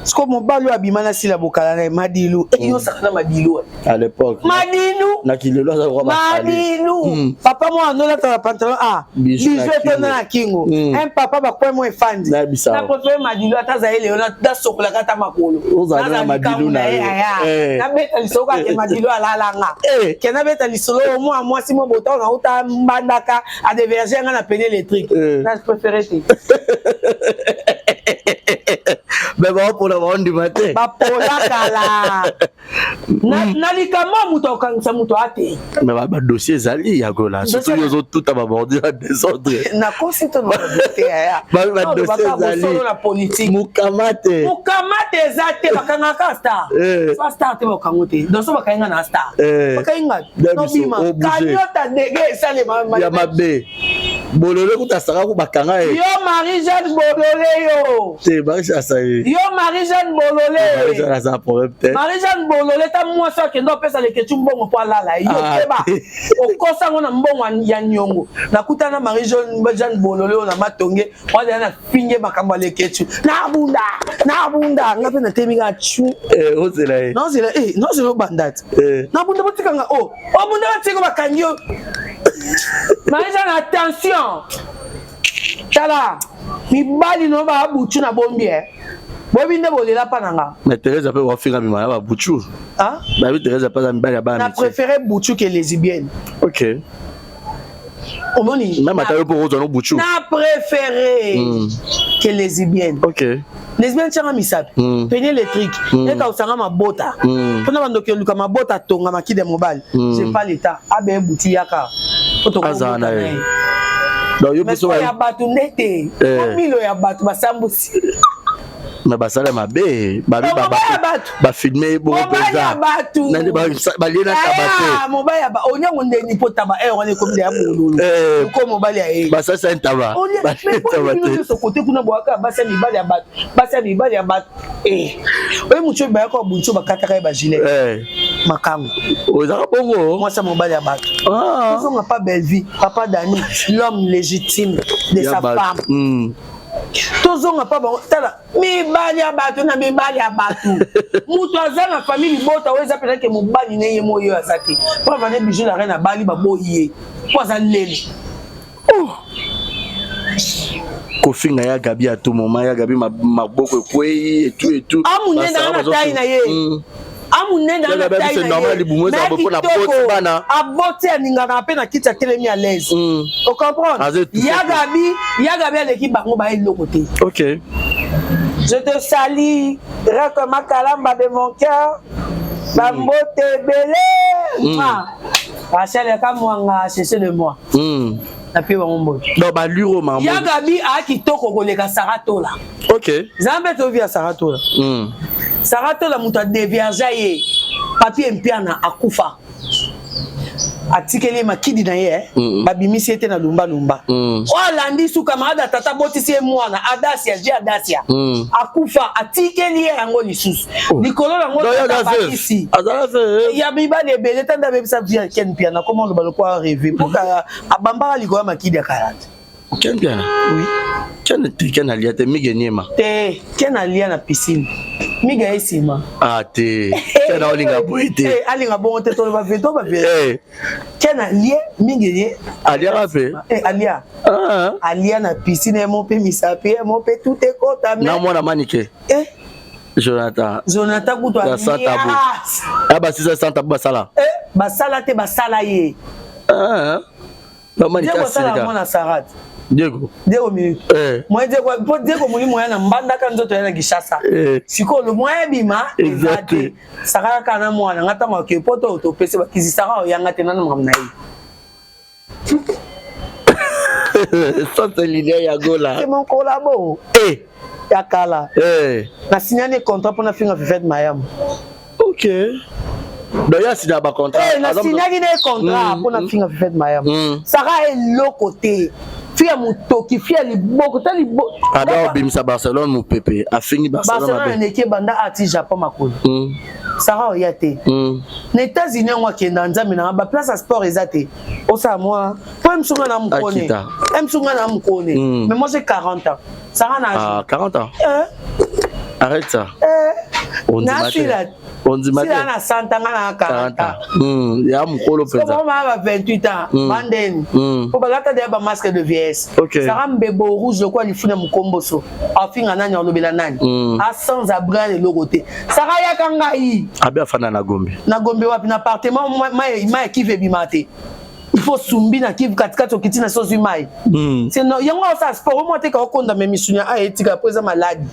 siko mobali oyo abima na sila bokala na ye Madilu, yosaka na Madilu. À l'époque. Madilu. Na kilelo aza lokwa. Madilu, papa mwana andolata na pantalon a bijou etonda na kingo, un papa bakwe mo efandi. Na préféré Madilu. Ata azali lelo, nasokolaka ata makolo. Ozali na nabeta lisolo kaka Madilu alalanga ke nabeta lisolo mwa mwasi mo bota nauta mbandaka adévierge nga na pene électrique. Na préféré te. Me baopola, baondima te. Bapola kala na likambo ya moto akokangisa moto ate. Me badossier ezali ya gola, surtout yo ozotuta babordure ya désordre. Nakosi to te? Badossier ezali na politique. Mokama te. Mokama te, eza te. Bakangaka star, so star te, bakango te. Donc so bakangi nga na star, bakangi nga nobima kanyota ndenge esalema. Ya mabe, Bolole kuta asaka ku bakanga ye. Yo Marie Jeanne Bolole, yo. Te, Marie Jeanne asali. Yo Marie Jeanne Bolole. Marie Jeanne aza problème te. Marie Jeanne Bolole, ta mwasi akende opesa leketu mbongo mpo alala yo. Keba, okosa ngo na mbongo ya niongo. Nakutana Marie Jeanne Bolole oyo na Matonge wana na finge makambo ya leketu. Nabunda, nabunda nga mpe natemi kaka chu. Ozela ye. Nazela, nazela obanda te. Nabunda, botikanga o obunda, batika bakangi yo. Marie Jeanne, attention, tala mibali no babutu na bombi e boyebi nde bolela mpa na nga. Mais Thérèse mpe wafinga mima ya babutu. Bayebi Thérèse mpe aza mibali ya bana. Na préféré butu ke lesbienne. Omoni. Même ata yo mpo kozwa no butu. Na préféré ke lesbienne. Lesbienne tianga misapi, peigne électrique ekausanga mabota mpona bandoki oluka mabota, tonga makide ya mobali. C'est pas l'état abe butu yaka. Azala na ye. Donc yo biso ya bato nde te, milo ya bato basambusi. Me basala mabe, babi bafilme bongo mpenza balie na taba te. Mobali ya onyango ndeni mpo taba ere wana ekomi ya bololo ko mobali ya ye. Basalisa ntaba. Taba te nyonso kote kuna boyaka basi ya mibali ya bato, basi ya mibali ya bato. Oye motu oyo bayaka babunti oyo bakataka ye bagilet makango. Ezaka bongo. Mwasi ya mobali ya bato. Tozonga pa Bellevue, papa Dani, l'homme légitime de sa femme. Tozonga pa bango. Tala mibali ya bato na mibali ya bato. Moto aza na famille libota oyo eza mpenza ke mobali ne ye mo oyo aza te mpo avande. Bijou la reine abali, baboyi ye mpo aza lele. Kofinga ya Gabi à tout moment, ya Gabi maboko ekwei etu etu. Amunene na tai na ye, amunene na tai na ye. Bana. Aboti, aningaka mpe na kiti, atelemi à l'aise. Ocomprendre? Ya Gabi, ya Gabi aleki bango, baye eloko te. Je te salue, Rek Makalamba de mon cœur. Bambote ebele. Rachel Kamwanga, c'est de moi. Napie bango mbote. Donc baluro mambo. Ya Gabi aa kitoko koleka Sara Tola. Nzambe tovi ya Sara Tola. Sara Tola moto adévierge ye. Papi Empiana akufa. Atikeli ye makidi na ye, babimisi ye te na lumbalumba. Oyo alandi su camarade ya tata, abotisi ye mwana Adasia je Adasia. Akufa, atikeli ye yango lisusu likolo nango bakisi ya mibali ebele. Tanda abebisa vie ya Ken Piana, koma oloba lokwa rêve mpo abambaka likolo ya makidi ya kala te. Ken Mpiana? Oui. Ken te, Ken alia te, Mige Niema. Te, Ken alia na piscine. Mige aye nsima. Ah te, Ken aolinga boye te. Eh, alinga bongo te, toloba ve, toloba ve. Eh. Ken alie, Mige ye. Aliaka mpe? Eh, alia. Ah. Alia na piscine, ye mo mpe misapi, ye mo mpe tout ekota. Na mwana Manike. Eh. Jonathan. Jonathan kutu alia. Sans tabou. Ah, basisa sans tabou basala. Eh, basala te, basala ye. Ah. Diego asala mwana Sarah. Diego. Diego mi. Eh. Moi Diego po Diego molimo ya na mbandaka nzoto ya na Kinshasa. Eh. Sikoyo moyen bima eza te. Sarah kaka na mwana nga ntango ake poto topesi bakisi Sarah oyanga te nanu makambo na ye. Ça c'est Lilia Yagola. C'est mon collabo. Eh. Ya kala. Eh. Na signani contrat pona finga Fivette Mayam. Ok. Donc ya signa ba contrat. Eh, na signaki na contrat pona finga Fivette Mayam. Sarah eloko te. Fi ya motoki, fi ya liboko, ta liboko. Ada obimisa Barcelone mopepe, afingi Barcelone. Barcelone aneki banda ati Japon makolo. Sarah oya te. Na États-Unis yango akenda nzambe na ba place ya sport eza te. Osala mwa po msunga na mukone. Msunga na mukone. Mais moi j'ai 40 ans. Sarah na Ah, 40 ans. Eh. Arrête ça. Eh. Ondima te. Ondima te. Sila na 100 ans na 40 ans. Ya mukolo penza. Somo ma ba 28 ans. Bandeni. Po balata de ba masque de vieillesse. Okay. Sarah mbebo rouge lokwa lifuna mukomboso. Afinga nani alobela nani. A sans abri eloko te. Sarah yaka ngai. Abi afanda na Gombe. Na Gombe wapi na appartement ma kive bima te. Il faut sumbi na kivu katikati okiti na sozi mai. C'est non yango ça sport moi te ka okonda mais misunya a etika po eza maladi.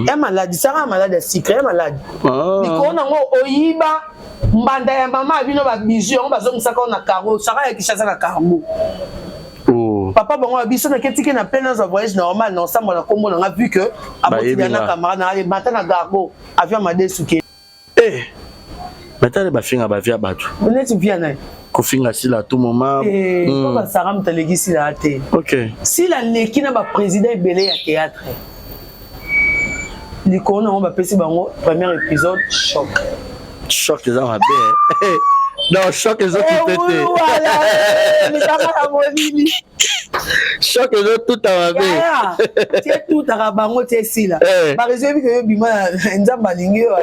Ya maladi, Sarah maladi ya sucre, ya maladi. Likolo nango oyiba mbanda ya mama bino ba bijou yango bazongisaka na cargo, Sarah ya Kinshasa na cargo. Oh. Papa bango ya biso na ketike na plein dans voyage normal na ensemble na kombo na nga vu que aboti na camarade na ale mata na cargo avion madesu ke. Eh. Maintenant bafinga ba via bato. Neti via nani? Kofinga Sila à tout moment. Eh, papa Sarah mutaleki Sila te. OK. Sila leki na ba président ebele ya théâtre. Likolo nango bapesi bango premier épisode choc. Choc eza mabe. Non, choc ezokipe te. Mitanga na molili. Choc ezotuta mabe. Tie tutaka bango tie Sila. Barezo yebi ke yo bima na nzambe alingi yo.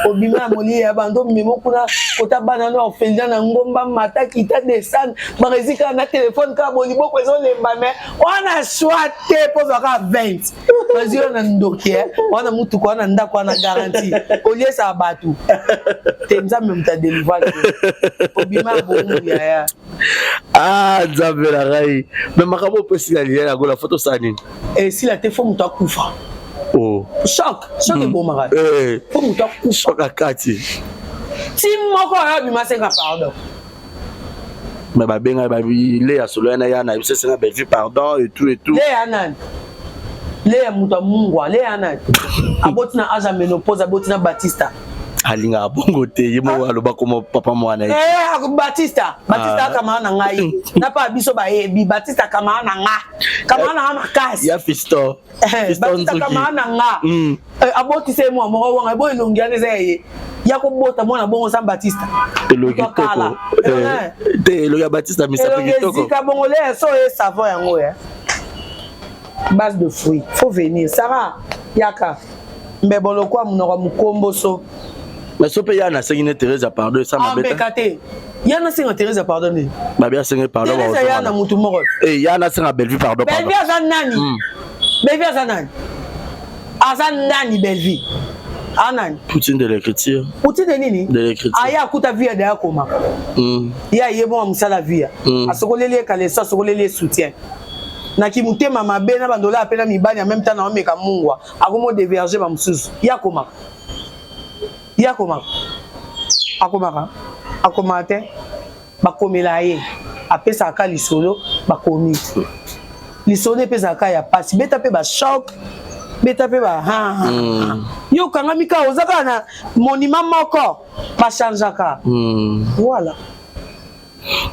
Obima na molili ya bando memo kuna kota bana no orphelinat na ngomba mata kita descendre. Barezi kaka na téléphone kaka boliboko ezolemba mais wana choix te mpo ozwaka 20. Bazwi yo na ndoki wana mutuka wana ndako wana garantie. Oliesaka bato. Te nzambe moto adelivre te. Obima ya bongu yaya. Ah nzambe na ngai. Mais makambo opesi na Lilia Yagola faut tosala nini? Esila te faut moto akufa. Oh. Choc, choc ebomaka. Faut moto akufa. Choc akati. Ti moko aya bima senga pardon. Mais babenga babi Léa solo na ya na biso senga Bellevue pardon et tout et tout. Léa nani? Léa moto ya mungwa, Léa nani? Aboti na âge ya ménopause, aboti na Batista. Alingaka bongo te, ye moko aloba komo papa mwana ye. Eh, Batista, Batista akamaka na ngai. Na pa biso bayebi, Batista akamaka na nga. Kamaka na nga makasi. Ya fiston. Fiston Nzuki. Batista akamaka na nga. Abotisa ye mwa moko wanga, bo elongi wana eza ya ye. Ya kobota mwana bongo sans Batista. Elongi kitoko. Te elongi ya Batista misapi kitoko. Elongi ezika bongo le so ye savon yango ya. Base de fruits. Faut venir. Sarah, yaka. Mbebo lokwa munoko mukomboso. Mais sope ya na sengi ne Teresa pardon ça m'a beta. Ambeka te. Ya na senga Teresa pardon ne. Ba bien sengi pardon. Teresa ya na mutu moko. Eh ya na senga Bellevue pardon pardon. Bellevue aza nani? Bellevue aza nani? Aza nani Bellevue? Anani. Poutine de l'écriture. Poutine de nini? De l'écriture. Aya akuta via de akoma. Ya yebo musala via. Asokoleli kaleso asokoleli soutien. Na kimutema mabe na bandola apena mibali en même temps na omeka mungwa. Akomo déverger ba mususu. Ya koma. Ya koma. Akomaka. Akoma te. Bakomela ye. Apesaka lisolo bakomi. Lisolo epesaka ya pasi. Beta pe ba choc. Beta pe ba ha. Yo kangami ka ozaka na monument moko ba changeaka. Voilà.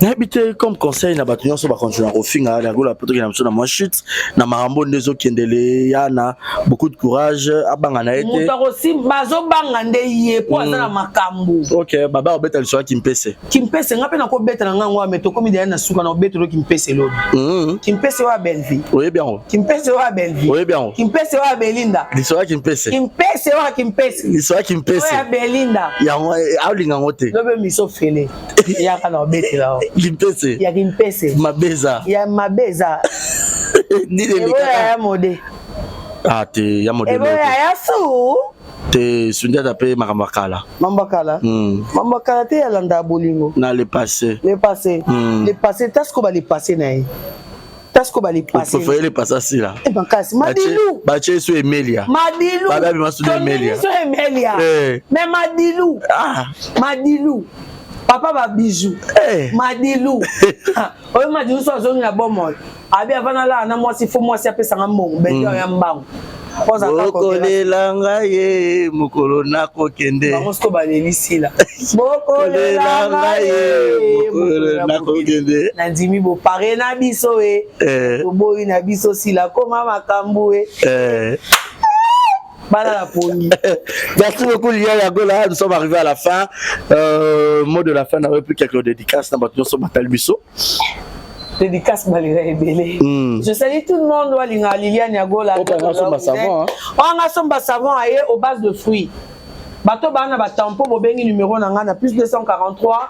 Nayebi te, comme conseil na bato nyonso bakontinua kofinga Yagola po tokende na biso na mwa chute na makambo nde ezokendele ya na beaucoup de courage, abanga na ye te. Moto akosimba, bazobanga nde ye mpo aza na makambo. Ok, baba obeta liso ya Kimpese. Kimpese, nga mpe nakobeta na ngango ame, tokomi deya na suka na obetelo Kimpese lobi. Kimpese oyo ya Bellevie. Oyebi yango. Kimpese oyo ya Bellevie. Oyebi yango. Kimpese oyo ya Belinda. Liso ya Kimpese. Kimpese oyo ya Kimpese. Liso ya Kimpese. Oyo ya Belinda. Yango aolinga yango te. Lobi miso fele yaka na obetela o. Kimpese. Ya Kimpese. Mabeza. Ya mabeza. Nini? Eboya ya mode. Ah te, ya mode. Eboya ya su. Te, Sundiata mpe makambo ya kala. Mambo ya kala. Mambo ya kala te, alanda bolingo. Na le passé. Le passé. Le passé, tasiko ba le passé na ye, tasiko ba le passé. Préféré le passé asila. Makasi Madilu. Batie so Emelia. Madilu. Bababima so Emelia. So Emelia. Mais Madilu. Ah. Madilu papa babiju. Madilu oyo, Madilu so azongi na bomoi, abi avant nalala na mwasi, fo mwasi apesanga mbongo bete ya mbango. Bokolela ngai ye mokolo nakokende. Bango siko balelisila. Bokolela ngai ye mokolo nakokende. Nandimi bopare na biso e, toboyi na biso sila koma makambo e, bana la pongi. Merci beaucoup, Liliane Yagola. Nous sommes arrivés à la fin. Mot de la fin, on plus quelques dédicaces dans votre batali biso. Dédicace balinga ebele. Je salue tout le monde oyo alingaka Liliane Yagola. Oyo somba savon. Oyo nga somba savon aye au base de fruits. Bato baa na batampo, bobengi numéro na ngai na plus 243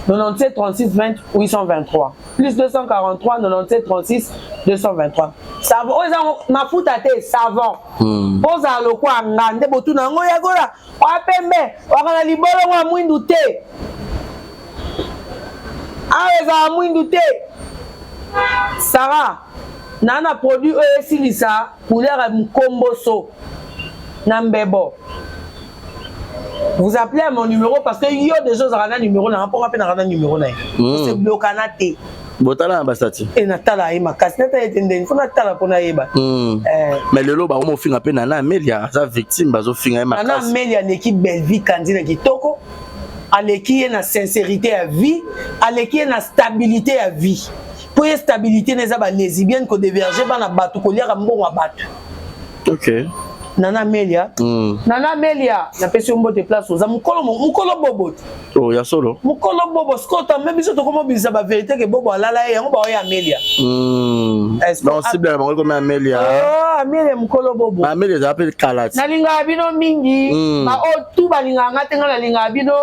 97 36 20 823, plus 243 97 36 223. Savon oyo eza mafuta te, savon. Mpo ozala lokwa nga nde botuna yango, Yagola oya pembe, waka na libolongo ya mwindu te, awa ezala mwindu te. Sara naa na produit oyo esilisa couleur ya mokomboso na mbebo. Vous appelez à mon numéro parce que yo déjà ozalaka na numéro nanga, mponga mpe naka na numéro na ye. Ose blokana te. Botala na bastati. E natala ye makasi, natala ete ndeni fo natala mpo nayeba. Mais lelo bango mofinga mpe Nana Amelia aza victime, bazofinga ye Nana makasi. Amelia aleki Bellevie Kandi na kitoko, aleki ye na sincérité ya vie, aleki ye na stabilité ya vie, mpo ye stabilité na eza balesbienne, kodévierger bana bato, koliaka mbongo ya bato. Nana Amelia. Nana Amelia, napesi yo mbote place oza, mokolo mokolo bobo te. Oh, ya solo. Mokolo bobo sikoyo tame biso tokomobilisa bavérité ke bobo alala ye, yango baoya Amelia. Donc cible na bango ekomi Amelia. Oh, Amelia mokolo bobo. Amelia ezala mpe kala ti. Nalingaka bino mingi. Baoyo tu balingaka nga te, nga nalingaka bino.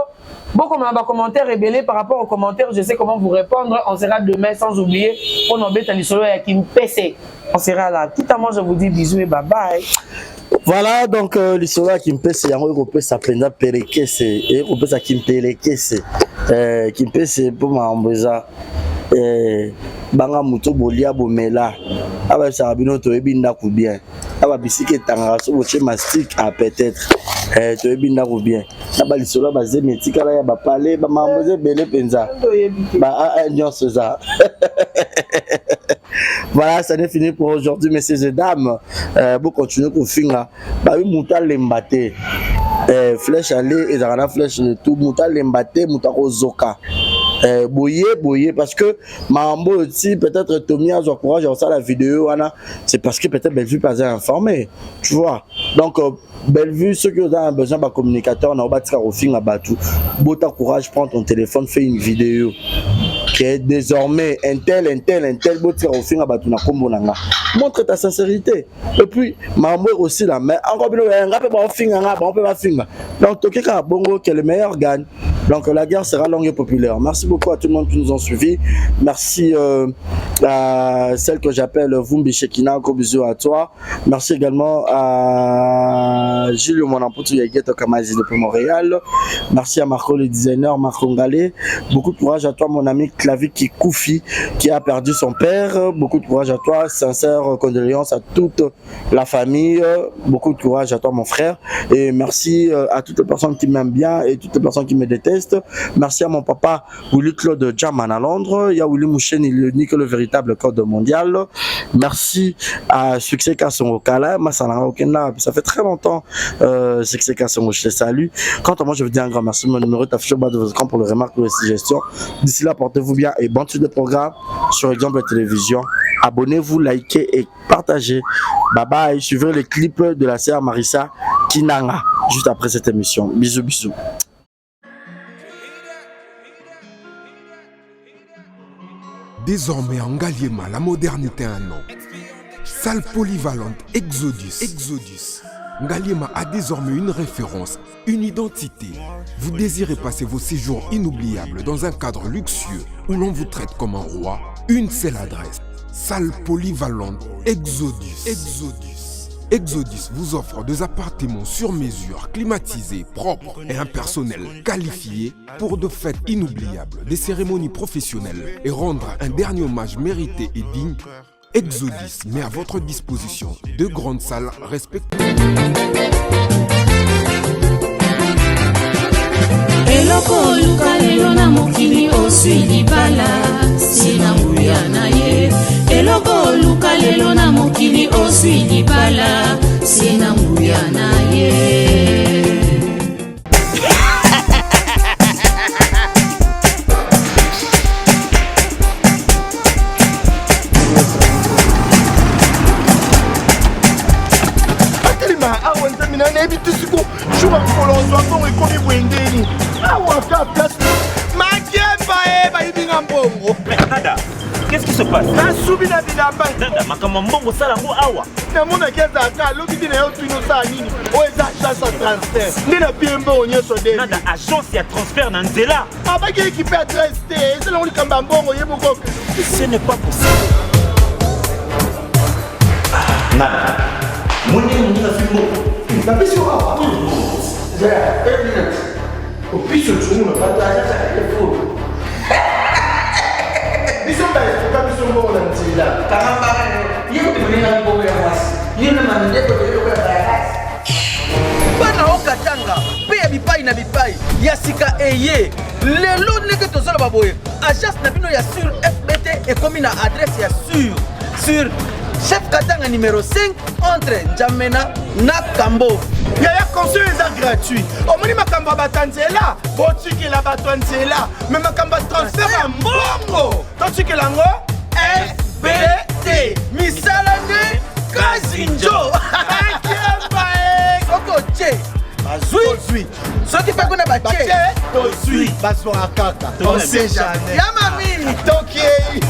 Bokoma bacommentaire ebele. Par rapport aux commentaires, je sais comment vous répondre. On sera demain, sans oublier mpona obeta lisolo ya Kimpese, on sera là. Tout à moi, je vous dis bisous et bye bye. Voilà, donc lisolo ya Kimpese yango ekopesa mpenza pelekese, ekopesa kimpelekese. Kimpese mpo makambo eza banga moto bolia bomela, abayebisaka bino toyebi ndako bien, aba bisika etangaka so botie mastic a peut-être toyebi ndako bien na balisolo ya bazemi etikala ya bapale, bamakambo eza ebele mpenza, ba nyonso eza. Voilà, ça n'est fini pour aujourd'hui, messieurs et dames. Bo continuer kofinga babi, moto alemba te. Flèche aller ezalaka na flèche retour. Moto alemba te, moto akozoka. Boye boye, parce que makambo oyo ti peut-être Tomi azwa courage ya kosala vidéo wana, c'est parce que peut-être Bellevue pas informé, tu vois. Donc Bellevue, soki oza na besoin bacommunicateur na yo batika kofinga bato, bota courage, prends ton téléphone, fais une vidéo que désormais un tel, un tel, un tel, botika kofinga bato na kombo na nga. Montre ta sincérité et puis makambo ekosila. Mais encore bino nga mpe baofinga nga, bango mpe bafinga, donc toke kaka bongo, que le meilleur gagne. Donc la guerre sera longue et populaire. Merci beaucoup à tout le monde qui nous ont suivis. Merci à celle que j'appelle Vumbi Shekina, gros bisous à toi. Merci également à Julio Monamputu Yageto Kamazi depuis Montréal. Merci à Marco le designer, Marco Ngalé. Beaucoup de courage à toi, mon ami Clavi Kikoufi, qui a perdu son père. Beaucoup de courage à toi, sincère condoléances à toute la famille. Beaucoup de courage à toi, mon frère. Et merci à toutes les personnes qui m'aiment bien et toutes les personnes qui me détestent. Merci à mon papa Willy Claude Jaman à Londres. Il y a Willy Mouchen, l'unique, le véritable code mondial. Merci à Succès Kassongo Kala, Masalanga Okenda. Ça fait très longtemps. Succès Kassongo, je te salue. Quant à moi, je vous dis un grand merci. Mon numéro est affiché au bas de votre écran pour les remarques ou les suggestions. D'ici là, portez-vous bien et bonne suite de programme sur Exemple Télévision. Abonnez-vous, likez et partagez. Bye bye. Suivez les clips de la sœur Marissa Kinanga juste après cette émission. Bisous, bisous. Désormais en Ngaliema, la modernité a un nom. Salle polyvalente Exodus. Exodus. Ngaliema a désormais une référence, une identité. Vous désirez passer vos séjours inoubliables dans un cadre luxueux où l'on vous traite comme un roi? Une seule adresse. Salle polyvalente Exodus. Exodus. Exodus vous offre des appartements sur mesure, climatisés, propres et un personnel qualifié pour de fêtes inoubliables, des cérémonies professionnelles et rendre un dernier hommage mérité et digne. Exodus met à votre disposition deux grandes salles respectées. Eloko oluka lelo na mokili ozwi libala se na nguya na ye. Eloko oluka lelo na mokili ozwi libala se na nguya na ye. Atelema awa, nzambe na nayebi te siko jour ya mokolo ozwa mbongo ekomi boye ndeni awa ka place makiemba e bayibi nga mbongo. Nada, qu'est-ce qui se passe? Nasubi na bilamba. Nada, makambo ya mbongo osala yango awa. Namonaki ezalaka alobi te na yo tuni osala nini oyo eza agence ya transfert nde napie mbongo nyonso de. Nada, agence ya transfert na nzela? Abaki ekipe adresse te, eza nango likambo ya mbongo ye moko. Ce n'est pas possible. Nada, moni moninga azwi mbongo. Napesi yo awa opiso tunu na bato biso baetuka biso mbongo na nzela. Bana okatanga mpe ya bipai na bipai ya sika eye lelo ndenge tozoloba boye, agence na bino ya sur FBT ekomi na adresse ya sur Chef Katanga numéro 5 entre N'Djamena na Kambo. Yaya, conseil eza gratuit. Omoni makambo ya bato ya nzela, botikela bato ya nzela, me makambo ya transfert ya mbongo totikela yango FBT. Misala nde kazinjo. Akemba e. Soki otie bazwi, soki mpe kuna batie batie tozwi, bazwaka kaka, on sait jamais. Ya mami. Tokei.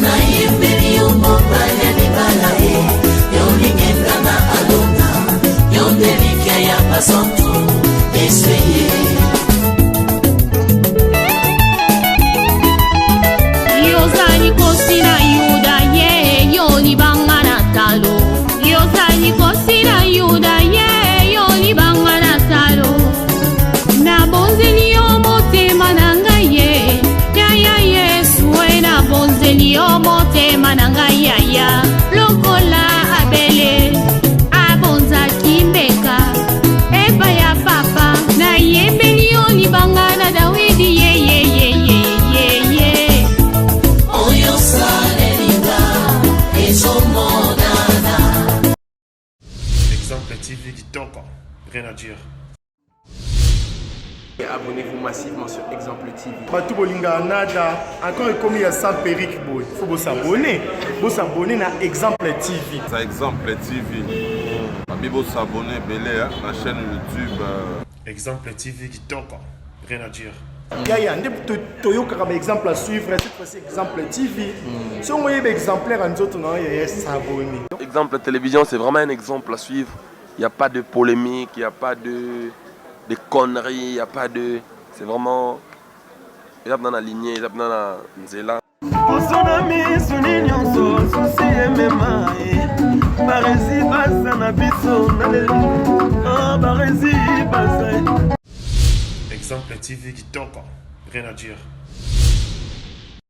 Nayembeli yo mobali ya libala e, yolingenga na alona yo nde likia ya basantu esweye. Yozali kosi na Yuda ye, yo libanga na talo. Yozali kosi na Yuda ye, yo libanga na talo. Nabonzeli yo motema na ngai ye, yaya Yesu e, nabonzeli yo motema na ngai yaya, lokola Abele abonzaki mbeka epai ya papa. Nayembeli yo libanga na Dawidi ye ye ye ye ye ye. Oyo salelinga ezomonana. Exemple TV kitoko, rien à dire. Abonnez-vous massivement sur Exemple TV. Bato bolingaka Nada, encore ekomi ya sans perruque boye, faut bos'abonner, bos'abonner na Exemple TV. Ça, Exemple TV. Babi bos'abonner ebele hein, na chaîne YouTube. Exemple TV kitoko, rien à dire. Yaya nde toyokaka baexemple à suivre, cette fois-ci Exemple TV. Songo oyeba exemplaire ya nzoto na yo, yaya, s'abonner. Exemple Télévision, c'est vraiment un exemple à suivre. Il n'y a pas de polémique, il n'y a pas de conneries, il n'y a pas de. C'est vraiment. Il y a dans la lignée, il y a dans la nzela. Poso na miso ni nyonso susi emema ye Barezi baza na biso na lelo. Ah, Barezi baza. Exemple TV kitoko, rien à dire.